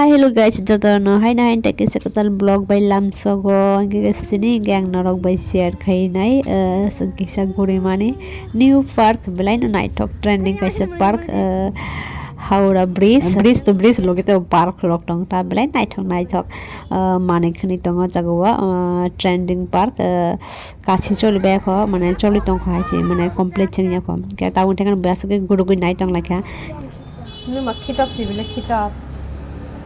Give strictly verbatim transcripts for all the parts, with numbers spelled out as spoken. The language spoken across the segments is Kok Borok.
Hello guys, jotono haino haino tei kisa kwtal vlog bai lamsogo, hwnkhe sini hwnkhe ang norok bai share khainai, eh, kisa gurimani new park belai no naithok trending kaisa park, eh, Howrah Bridge, bridge to bridge logi tei park rok tong ta belai naithok naithok, eh, manwi khwnwi tongo jaga o, eh, trending park, eh, kachi choli bai kho, mane choli tong kho hai se, mane complete chengya kho, hwnkhe tabuk thekhe bo aswk khe gurugwi nai tong lai kha. Numa khitok si bile khitok.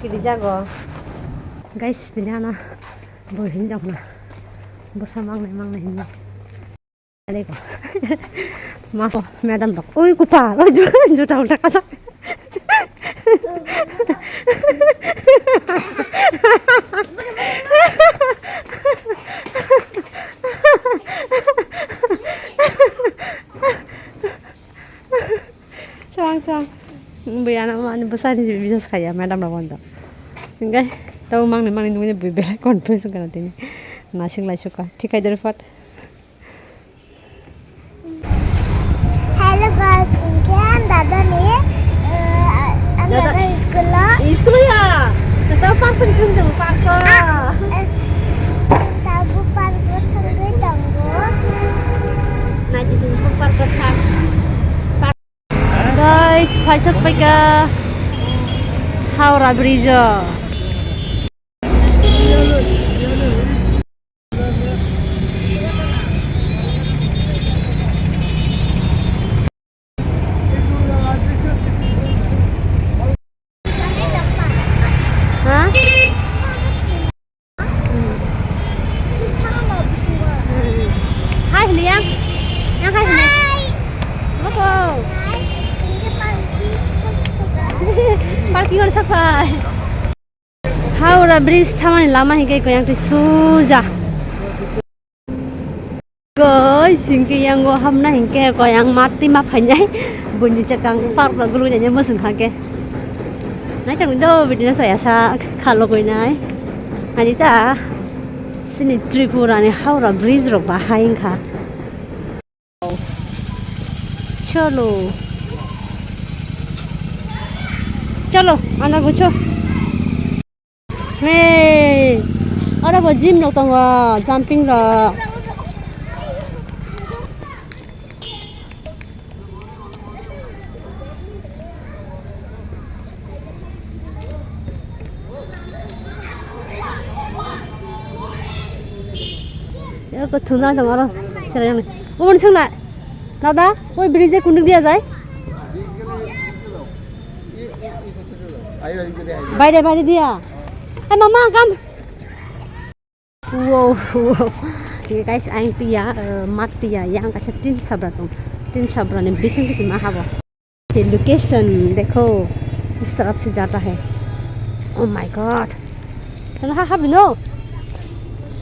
Kiri jago. Guys, tini ana bo hin dok na. Bwsa mangnai mangnai hin. Are ko. Ma ko madam dok. Oi kupa. Oi ju ju ta ulta kasa. Sang sang. Bui ana mani bwsani bisas khaiya madam rok bondo. Hingke tabo mangni mangni nungya bui belai confuse wngkha tini. Nasing lai suka. Thik hai dori pat. Hello guys, hingke ang dada ni, eh, ang dada ni school lo. School ya. Kita park pun thung thung park ko. Ah, eh, tabu park ko thangwi tongo. Nai di sini park ko thang. Guys, phaisok paikha Howrah Bridge o. Ha? Hai hini yang. Yang hai hini. Bobo. Parking on sapai. Howrah Bridge thamani lama hingke koyang twi suja. Guys, hingke yango hamna hingke koyang mati ma phainai. Buini chakang park rok gulung nai musung kha ke. Nai chang do bidina chaya sa khalo koinai. Ani ta sini Tripura ni Howrah Bridge rok bahai wngkha. Cholo. Cholo, ana gucho. Hey, oro bo gym rok tongo, jumping rok. Eko thungjak tongo oro, chwrairokni. Oboni swngna, dada, oi bridge kunduk dia jai? Baire, baire dia. Hai mama, kam. Wow, wow. Ye guys, ang tiya, eh, mat tiya, yang kaisa tin sabra tong. Tin sabra ni bising bising ma habo. Ye location dekho, is taraf se jata hai. Oh my God. Sana ha ha bino.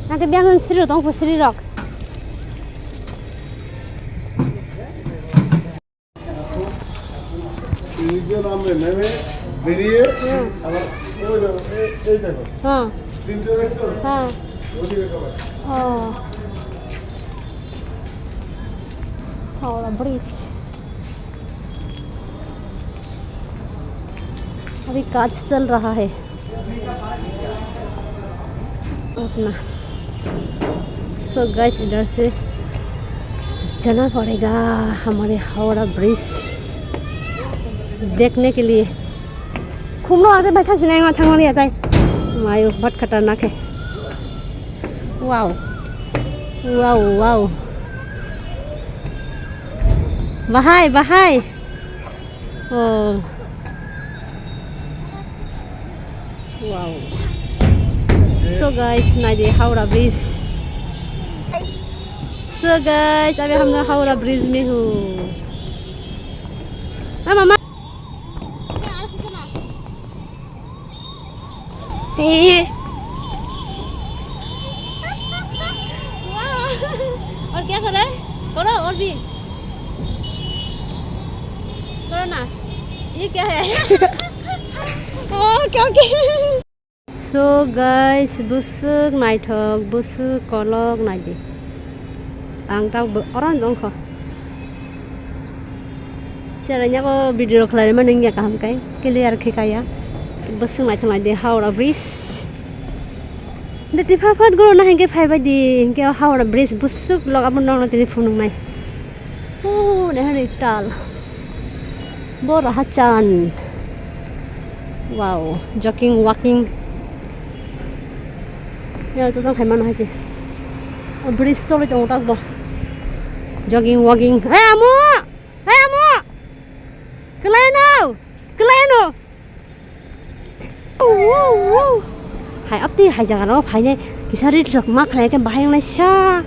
Nang ke biang sri rok tong ko sri rok. Union আমরা নেমে বেরিয়ে হুম। আবার ওই দেখো, এই, এই দেখো। हाँ। সিনটা দেখছো? हाँ। ওদিকে সবাই। ओ। हावड़ा ब्रिज। अभी काज चल रहा है। अपना। So guys, इधर से जाना पड़ेगा हमारे हावड़ा ब्रिज देखने के लिए। Khumno ate bai khajina ma thangmani atai. Mayo, bat khatarnak hai. Wow. Wow, wow. Bahai, bahai. Oh. Wow. So guys, nai di Howrah Bridge. So guys, अभी हम लोग हावड़ा ब्रिज में हूँ। हाँ, मामा। ए। वाह। और क्या कर रहा है? करो और भी। करो ना। ये क्या है? Okay, okay. So guys, bwswk naithok, bwswk kolok naidi. Ang tabuk bo-, oro wngkha. Cherainago video khlaimani wngya kaham khe clear khe kaya. Bwswk naithok nai di Howrah Bridge. Deti pha phat goro na hinkhe phai bai di hinkhe o Howrah Bridge bwswk lok abo nokno tini phunuknai. Oh, nehari tal. Bo raha chan. Wow, jogging, walking. Ya, joto khai mano hai se. O bridge choli tongo tak bo. Jogging, walking. Hey, amo! Hey, amo! Kwlai no! Kwlai no! Hai, apni hai jaga no phainai kisa ri rok ma khlai khe bahai wngnai sa.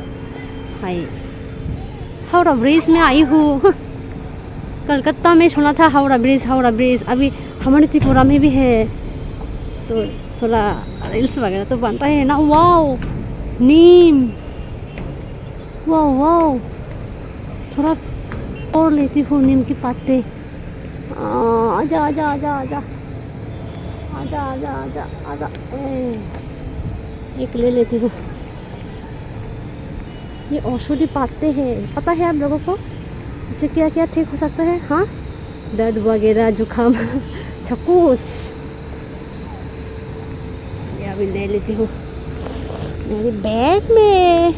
Hai. Howrah Bridge me ayu hu. Kolkata mein suna tha Howrah Bridge, Howrah Bridge. Abhi hamari Tripura mein bhi hai. To thoda reels wagera to banta hai na. Wow. Neem. Wow, wow. Thoda aur leti hu neem ki patte. Ah, aja, aja, aja, aja. Aja, aja, aja, aja. Eh, ek le leti hu. Ye aushadhi patte hai. Pata hai aap logo ko? Isse kya kya thik ho sakta hai? Haan? Dard wagera, jukham, chakus. Ye abhi le leti hu. Mere bag mein.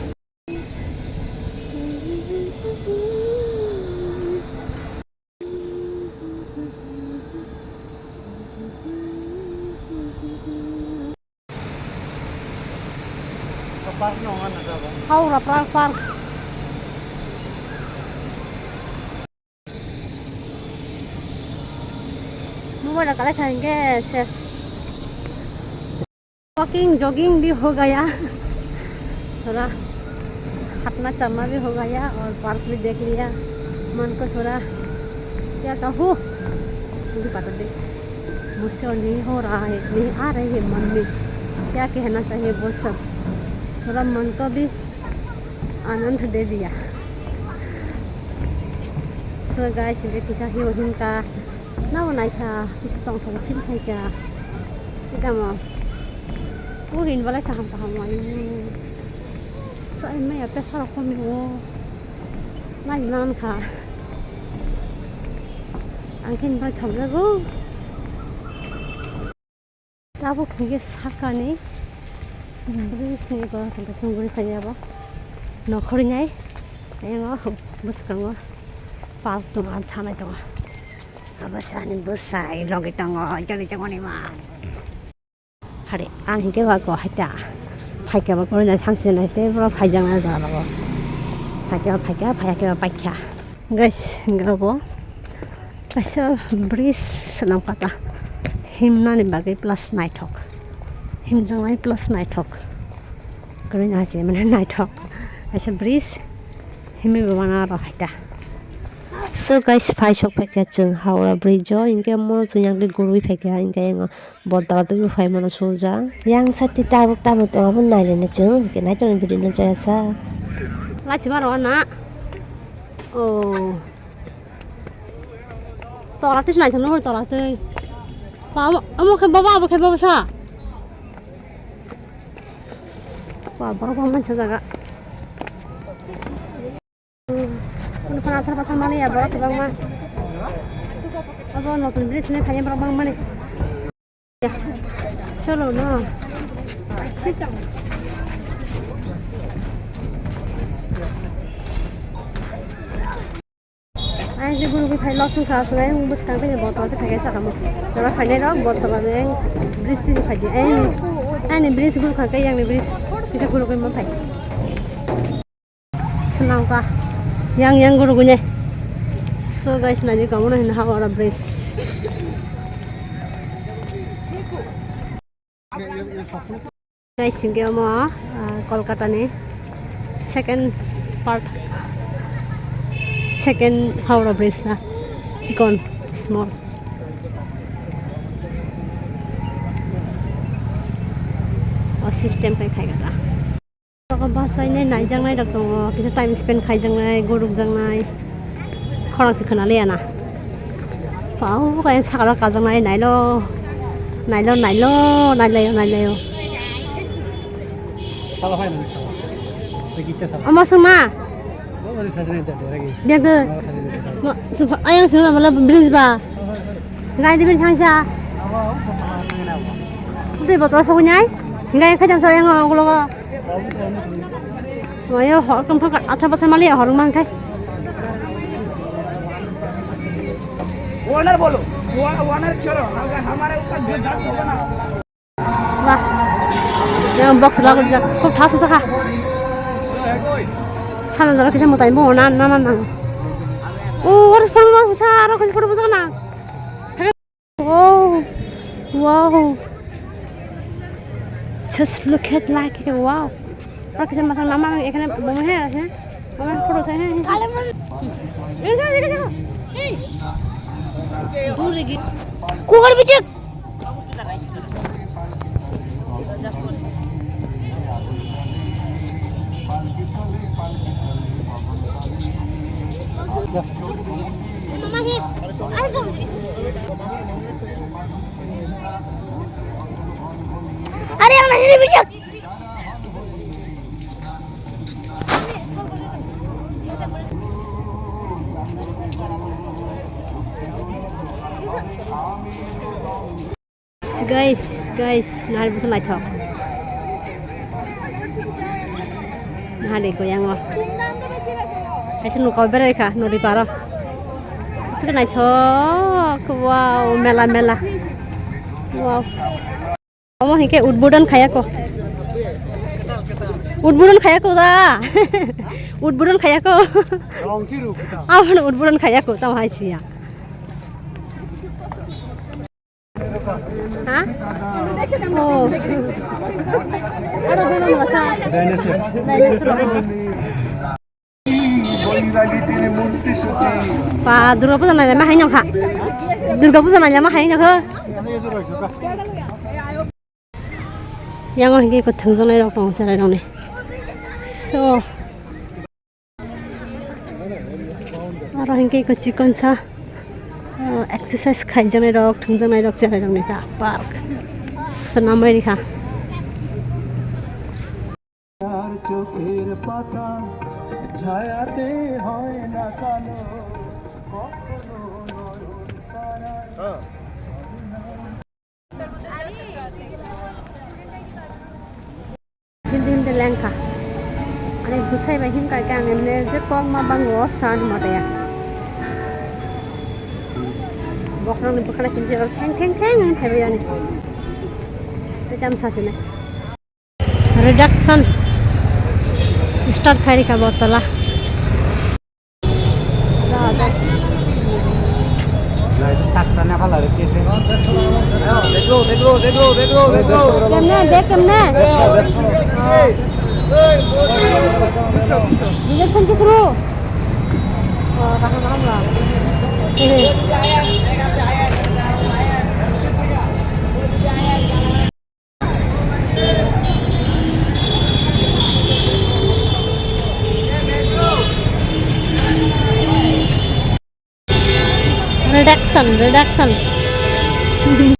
Howrah Park, Park. Mobile kalai thangke se. Walking, jogging भी हो गया, थोड़ा हाथना चलना भी हो गया और पार्क भी देख लिया। मन को थोड़ा क्या कहूँ, मुझे पता नहीं, मुझसे और नहीं हो रहा है, नहीं आ रही है मन में क्या कहना चाहिए वो सब। थोड़ा मन को भी आनंद दे दिया। So guys, ini kisah hiu hingka. Nabo naikha, kisa tongthok feel khaikha. Tamo. O hin balai kaham kaham wai. Sa maya pesa rok komi o. Nai nan kha. Ang khe bai thok jago. Tabuk hingke sakani bridge ni gora tongka songwi phai abo nokhorwi nai. Ayang o bwskango park tongo, ang thanai tongo. Abo sani bwsai logi tongo, joli jongoni ma. Hari ang hingke ba ko haita phaikha ba koroi nai thangsi nai tei borok phaijak nai jaga o. Phaikha ba phaikha, phaiyakhe ba paikha. Guys, hingke abo kaisa bridge swnam kha ta. Himnani bagwi plus naithok. Himjaknai plus naithok. Kwrwini hai se mane naithok. Kaisa bridge himwi bo mano aro hai ta. So guys, phai sok phaikha chwng Howrah Bridge o, hingke mo chwng yakni gurui phaikha, hingke ang Botol twi bo phai mano suja. Yang sati tabuk tamo tongo abo nai le na chwng, hingke nai tong video no chaya sa. Lachi maro na. Oh. Tora twi sinai thangno hor tora twi. Pa amo, amo khe baba, abo khe baba sa. Pa borok bo mancha jaga. Phano pathar pathar mani ya borok kwbangma. Abo notun bridge ni phai borok bangmani. Cholo no. Ang je guru bai phai lok song kha song ang bwskang tei botol tei phai sakamo. Jora phainai rok botol ang bridge tisi phai di. Ang ani bridge guru kha khe yang ni bridge kisa guru bai man phai. Swnamkha yang yang gurugune. So guys, naidi kamono hino Howrah Bridge. Guys, hingke omo, ah, Kolkata ni second part, second Howrah Bridge na, chikon, small. O system kai khai gata. Abo basainai naijaknai rok tongo, kisa time spend khaijaknai, gurukjaknai, khorang se khwnaliya na. Pao kaya sakalo kajaknai, nailo, nailo, nailo, nailayo, nailayo. Omo songma. Biang khe. Ayang songma mala bridge ba. Gai dibi thangsa. Tei botol sogwi nai. Hingai khaijam sa yang ulo. Mayo hor tong thang acha basa mali hor mang khai. Owner bolo. Owner choro. Hamare upar. Wah. Yang box lagu jak. Kok thas thakha. Sana dara kisa mutai bo na na na. Oh, what is problem? Sa aro kisa problem na. Wow. Wow. Just look at like, wow. Aro kisa masang nama ekhane bomo he he. Mama photo the he. Kukur bichik. Are ang nahini bijak. Guys, guys, nahar bisa naithok. Nahar eko yango. Kaisa nokao berai kha nodi paro. Bisa naithok. Wow, mela mela. Wow. Omo hinkhe udbodon khayako. Udbodon khayako da. Udbodon khayako. Abon udbodon khayako tamo hai siya. Ha? Oh. Aro dona masa. Dinosaur. Dinosaur. Ba, Durga Puja nailama hai nokha. Durga Puja nailama hai nokha. Yango hinke ko thwngjaknai rok tongo chwrai rokni. So. Aro hinke ko chikon sa, ah, exercise khaijaknai rok, thwngjaknai rok chwrai rokni ta park. Swnamwi rikha. Hindi hindi lengkha. Ani bwsai bai himkha khe ang emne je kok ma bango san motaya. Bokrokni bwkhana sindi oro kheng kheng kheng hwn phaibai ani. Tei tamo sachina. Reduction start khai rikha bo tola. Kemne, bag kemne? Reduction ke suru. Oh, kaham kaham lah. Reduction, reduction.